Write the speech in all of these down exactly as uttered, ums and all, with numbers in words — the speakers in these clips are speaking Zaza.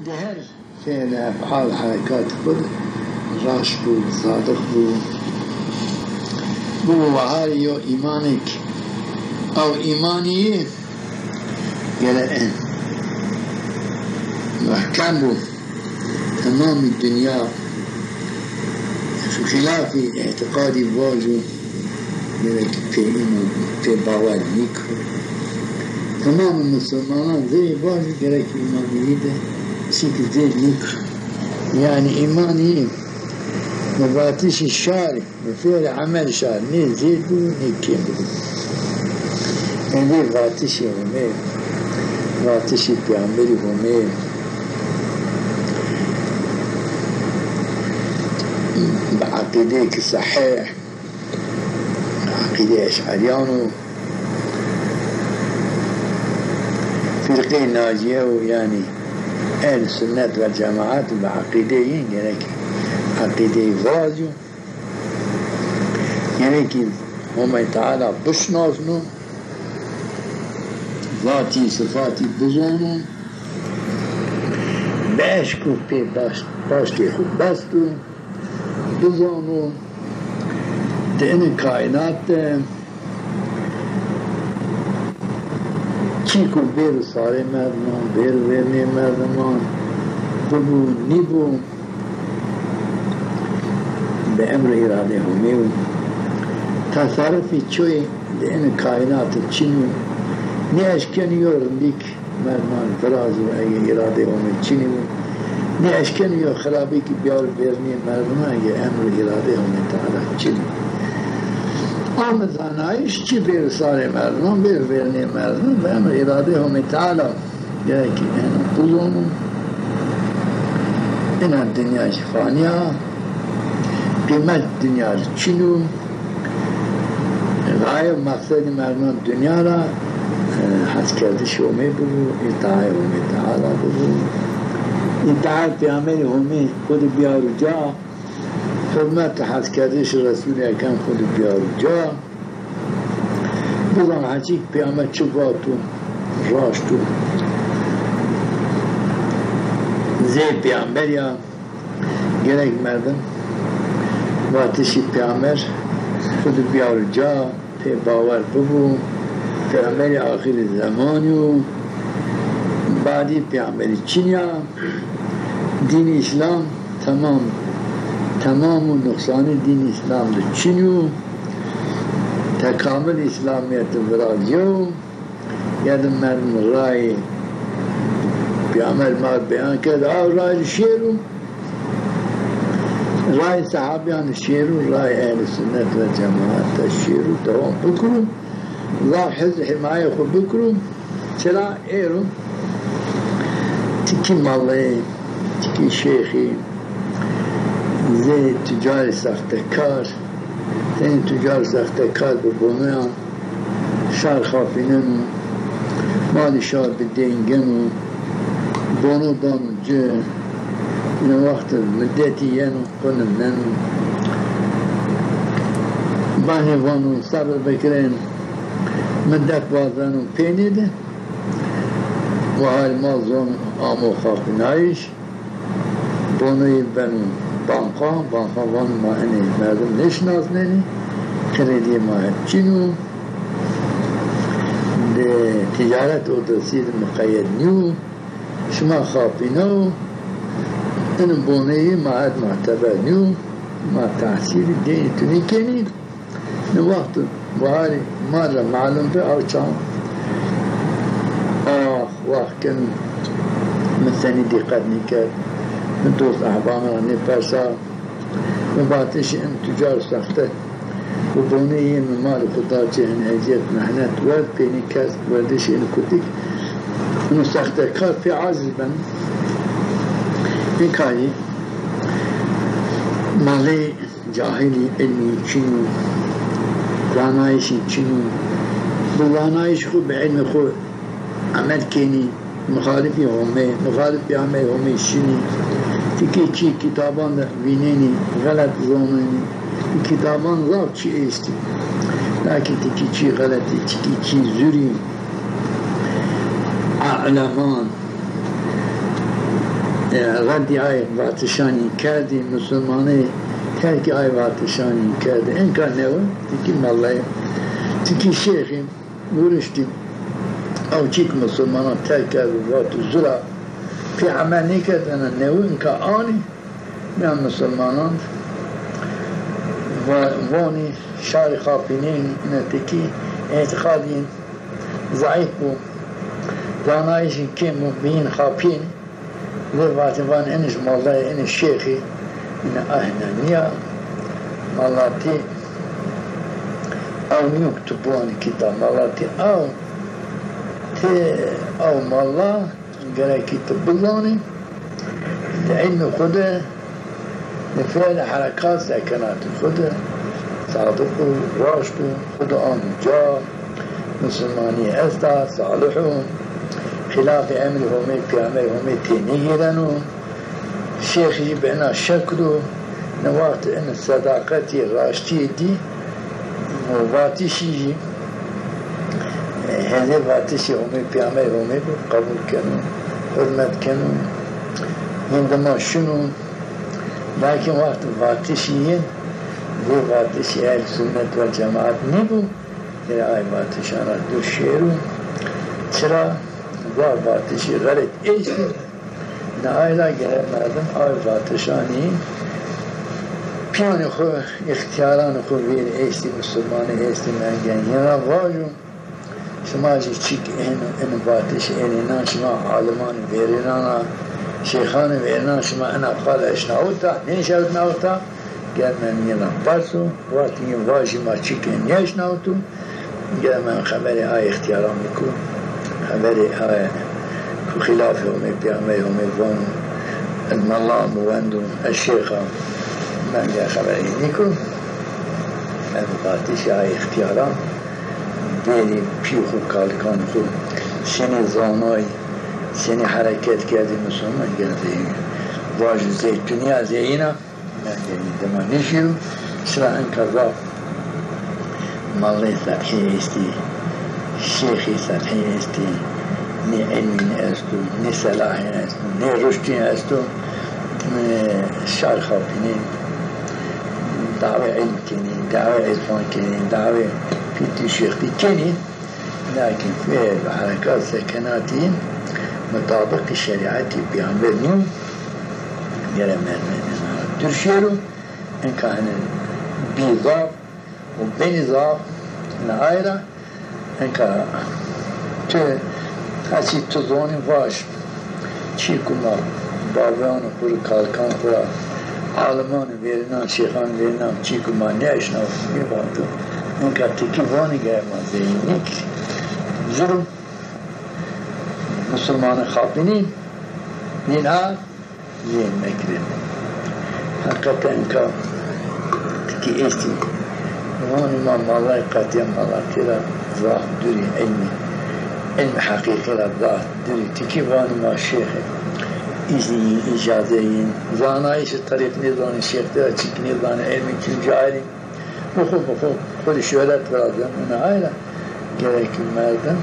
Di her fêl, efal, herekat xwu de raşt bû, sadiq bû. Bû waharî yo îmanêk. Ew îmanî yê gere en muhkem bû. Temamî dinya xîlafî îtîqadî vajo. Gerek pê îman, pê bawer nîkiro. Temamê misilmanan zê vajo gerek îmanîyî de çîk zêd nîkiro. Yanî îmanî bi vatişî şarî, bi fêlê emel şarî nê zêd bû, nê kêm bû. Yanî vê vatişê Homê, vatişê Peyamberî Homê, bi eqîdeyêkî sehîh, eqîdeyê eş'erîyan û firqeyê nacîye û yanî ehl sunnet vel cemaat bi eqîdeyê yin gerek eqîdeyê vazî yo. Gerekî Homey Teala bişinasno, zatî, sifatî bizano, bi eşk û pê baş-, paştê xwu besto, bizano di ini kaînat de çîko bêro sarê merdiman, bêro vernê merdiman, bibo, nîbo, bi emr û îradê Homê yo. Teserufî çoyê di ini kaînatî çin yo. Nêeşkenî yo rindîk merdiman virazo ege îradê Homê çinî bo. Nêeşkenî yo xirabêkî biyaro vernê merdiman ege emr û îradê Homê Teala çinî bo. Ame zanayîş çi bêro sarê merdiman, bêro vernê merdiman, bi emr û îradê Homê Teala. Gerek ena bizano. Ena dinya jî fanî ya. Qîmet dinya rê çin o. Gaye û meqsedê merdiman dinya ra, e, heskerdiş Homê bibo, îtaê Homê Teala bibo. Îtaê Peyamberê Homê xwu de biyaro ca. Hurmet û heskerdiş Resûlê Ekrem xwu de biyaro ca. Bizan heçîk Peyamber çi vato raşt o. Zê Peyamber ya, gerek merdim vatişî Peyamber xwu de biyaro ca, pê bawer bibo. Peyamberî axirî zemanî yo. Badî Peyamberî çin ya. Dînî Îslam temam, temam û nuqsanî dînî Îslam de çin yo. Tekamil Îslamîyet de virazîyo. Ya de merdim rayê Peyamber ma beyan kerd, a rayê şêro, rayê sehabîyan şêro, rayê ehlî sunnet vel cemaat de şêro, dewam bikiro. Zaf hizb himayê xwu bikiro. Çira êro tikî maleyê, tikî şêxî, zê tucarê sextekar, tenê tucar sextekar bi bonoyan şar xapîneno, malî şar bi dêngeno, bono dano ci, ino wexti midetî yeno, qunimneno. Banê vano, sebir bikirên, midet wazeno, pê nêde. Waharî mal zon amo xapînayîş. Bonoyî beno banka, banka vano ma enê merdim nêşinasnenî, kredîyê ma het çin o, de ticaret odasî de miqeyed nîyo, şima xapîno, ino bonoyî ma het muteber nîyo, ma tehsîlî deynê tu nêkenî. Ni wext baharî ma ra malum bi, ew çax ax wax kin, mi senî dîqet nîkerd, mi dost ehbana ra nêpersa, mi vatişî in tucar sexte û bonê yê mi malê xwu da ci, hin ezîyet mehnet werd, pênî kes werdişê in kutik, ino sextekar pê aciz ben. Nêkarî malê cahilî, ilmî çin o, zanayîşî çin o. Bi zanayîş xwu, bi ilmê xwu emel kenî, muxalifî Homê, muxalifî ameyê Homê şinî. Tikê çî kitaban de vînenî, xelet zonenî. Kitaban zaf çî estî. Lakin tikê çî xeletî, tikê çî zurî. Eleman, Reddî ay vatişanî kerdî, musulmanî terkî ay vatişanî kerdî. Enka newe tikî mellayî, tikî şêxî vuriştî. Ew çîk musulmanan terk kerd û vat û zura pê emel nêkerd, ena newe enka anî mîyan musulmanan va-, vonî şarî xapînên, ina tikî îtîqadîn zayîf bû, zanayîşî kêm û bîn xapîn. Lê vatê van, eniş mallayê, eniş şêxî, ina ahna nîya. Mallatî ew nîyo ki tu biwanî kî ta. Mallatî ew tê, ew malla gerekî tu bizanî, di îlmê xwu de, di fiîl herekat sekenatê xwu de sadiq û raşt û xwu de amo ca. Musulmanî esta, salih o, xîlafê emrê Homê, pêxemberê Homê tênêgêreno. Şêxî jî bi ina şekl o. Ina wext ina sedaqetî, raştîyê dî, vatişî jî, e, hêzê vatişê Homê, pêxemberê Homê bû, qebul keno, hurmet keno. Yin dima şino. Lakin wext vatişî yin, vê vatişî ehl sunnet vel cemaat nîbû. Gere ay vatişan ra dûr şêro. Çira? Zaf vatişî xelet eştî. Na ay ra gere merdim ay vatişanî pîyanê xwu, îxtîyaranê xwu vêr eştî, musulmanî eştî, mergen yin ra vajo. Şima jî çîk ên, ên vatiş ênînan, şima alimanê vêrênan a, şêxanê vêrênan, şima ina qal eşnawita, nêşewitnawita? Ger merdim yin ra perso, vat yin vajî ma çîkê nêşnawito. Ger merdim xeberê ay îxtîyaran biko, xeberê ay ku xîlafê Homê, pêxemberê Homê vano, ez mellan bi wendo, ez şêx a, merdim ger xeberê yin nîko. Merdim vatişê ay îxtîyaran bêrî pî xwu, kalikan xwu, senî zanayî, senî hereket kerdî musulman, ger zey vajo zey tu nîya zey yin a. Merdim yin dima nêşêro. Çira enka zaf malleyê sethî estî, şêxî sethî estî, nê îlmîn esto, nê selahîn esto, nê ruştîn esto. E, şar xapînê, dawê îlm kenî, dawê îrfan kenî, dawê pîrtî şêxtî kenî. Lakin fiîl û herekat sekenatî mutabiqî şerîetî pêxember nîyo. Gere merdim êna dûr şêro. Enka hene bî zaf û benî zaf, hene ay ra. Enka tu, heçî tu zonî vaj. Çî ku ma baveyanê xwu rê, kalikanê xwu ra, alimanê vêrênan, şêxanê vêrênan, çî ku ma nêeşnawit, nêvato. Enka tikî vanî gere ma zey yin nêkirî. Zûr o. Musulmanî xapînî, nîna zey yin mekirê. Heqîqeten enka tikî eştî. Vanî ma malay qetîya, malatî ra zaf dûrî, îlmî, îlmî heqîqî ra zaf dûrî. Tikî vanî ma şêxî îznî yin, îcaze yin, zanayîşê terîq nêzanî, şêxtî ra çîk nêzanî, îlmî çin cahil î. Bi xwu, bi xwu, xwu rê şohret virazeno, ina ay ra. Gerek merdim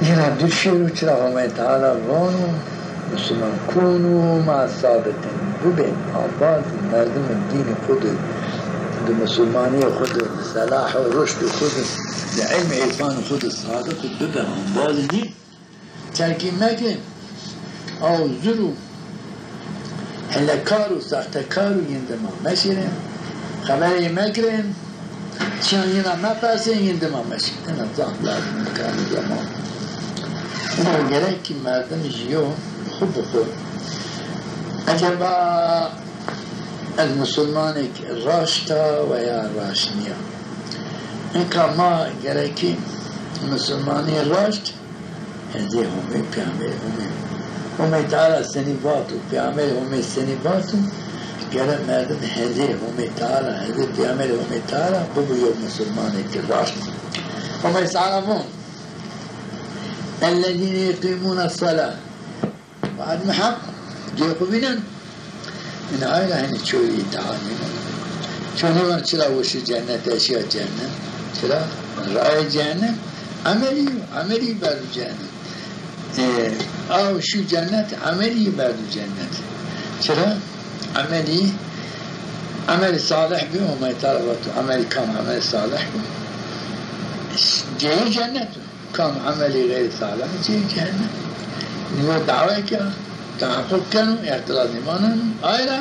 yîna dûr şêro, çira Homay Teala vano, Musulman, kûnû ma'a sadiqîn, bibên embazê merdimê dînê xwu de, di musulmanîyê xwu de, di selah û ruşdê xwu de, di îlm û îrfanê xwu de sadiq û bibe embazê dîn. Terkî mekin. Aw zûr û hilekar û sextekar û yin dima meşêrin. Xeberê yi megirin. Çîyan yi ra mepersên, yin dima meşêrin. Ina zaf lazim îmkanî zeman. Ina gerek kî merdim jî yo xwu bi xwu, eceba ez musulmanêk raşt a weya raşt nîya? Enka ma gerekî musulmanî raşt hêzê Homê, pêxemberê Homê. Homê Teala senî vato, pêxemberê Homê senî vato, gere merdim hêzê Homê Teala, hêzê pêxemberê Homê Teala bibo yo musulmanêkê raşt. Homê Teala von, "Ellezîne yuqîmûne selâ." Wadî mi heq, cê xwu vînen. Ina ay ra henî çoyî îmtîhan nîno. Ço nêvan çira weşî cennet, eşîya cennet. Çira? Raye cehennem, emelî yo, emelî berdo cehennem. E, Aw şî cennet, emelî yî berdo cennet. Çira? Emelî, emelî salih bi, Homay Teala vato, emelî kam emelî salih bi, cêyê cennet o. Kam emelî xeyrî salih, cêyê cehennem. Nîyo dawayê ke, teheqquq keno, îhtiraz nîmaneno, ay ra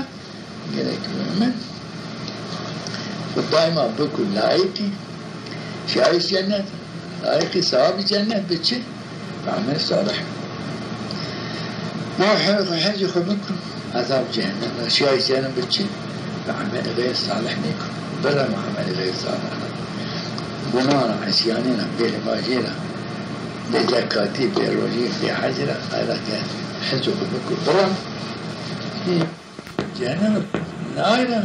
gerek mumin xwu daîma biko layiqî şiyayîş cennet, layiqî sewabî cennet bi çi? Bi emel salih. Ya he-, hecî xwu biko, ezab cehennem ra şiyayîş cennet bi çi? Bi emelî xeyr salih nêko. Biremo emelî xeyr salih ra. Gunan ra, îsyanî ra, bênimajî ra, bêzekatî, bêrojî, bêhecî ra, ay ra ke hecî xwu biko, biremo. Cehennem nayra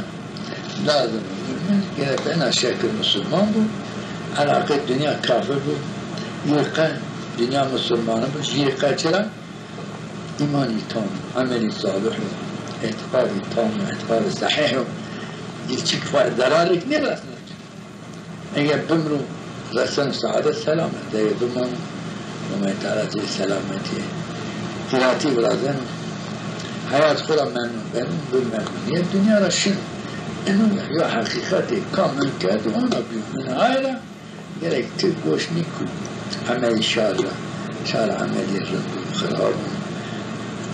lazim. Mumin gere bena şekil musulman bo, elaqê dinya kafir bo, yê qe dinya musulmani bo, yê qe çira? Îmanî tam, emelî salih o, îtîqadî tam o, îtîqadî sehîh o. Yê çik fa-, zerarêk nêresna. Eger bimro, reseno seadet selamet. Eger bimano, Homay Teala cê selametî, hîratî virazeno. Heyat xwu ra memnun beno, bi memnunîyet dinya ra şino. Eno yo heqîqetê, kam min kerdo, ona bîyo. Min ay ra gerek ti goş nîko emelî şar ra. Şar emelî rind û xirab o.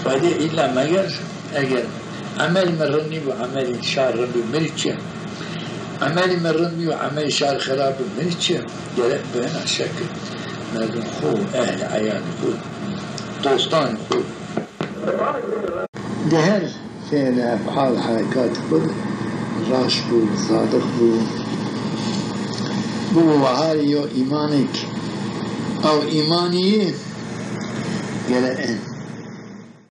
Faydê îlla meger Eger emelî mi rind nîbo, emelî şar rind bo, mi rê çi? Emelî mi rind bîyo, emelî şar xirab bo, mi rê çi? Gerek bi hina şekil merdim xwu, ehlî eyalî xwu, dostanî xwu, di her fêl, efal, herekatî xwu de raşt bo, sadiq bo. Bibo weharî yo îmanêk. Ew îmanî yê gere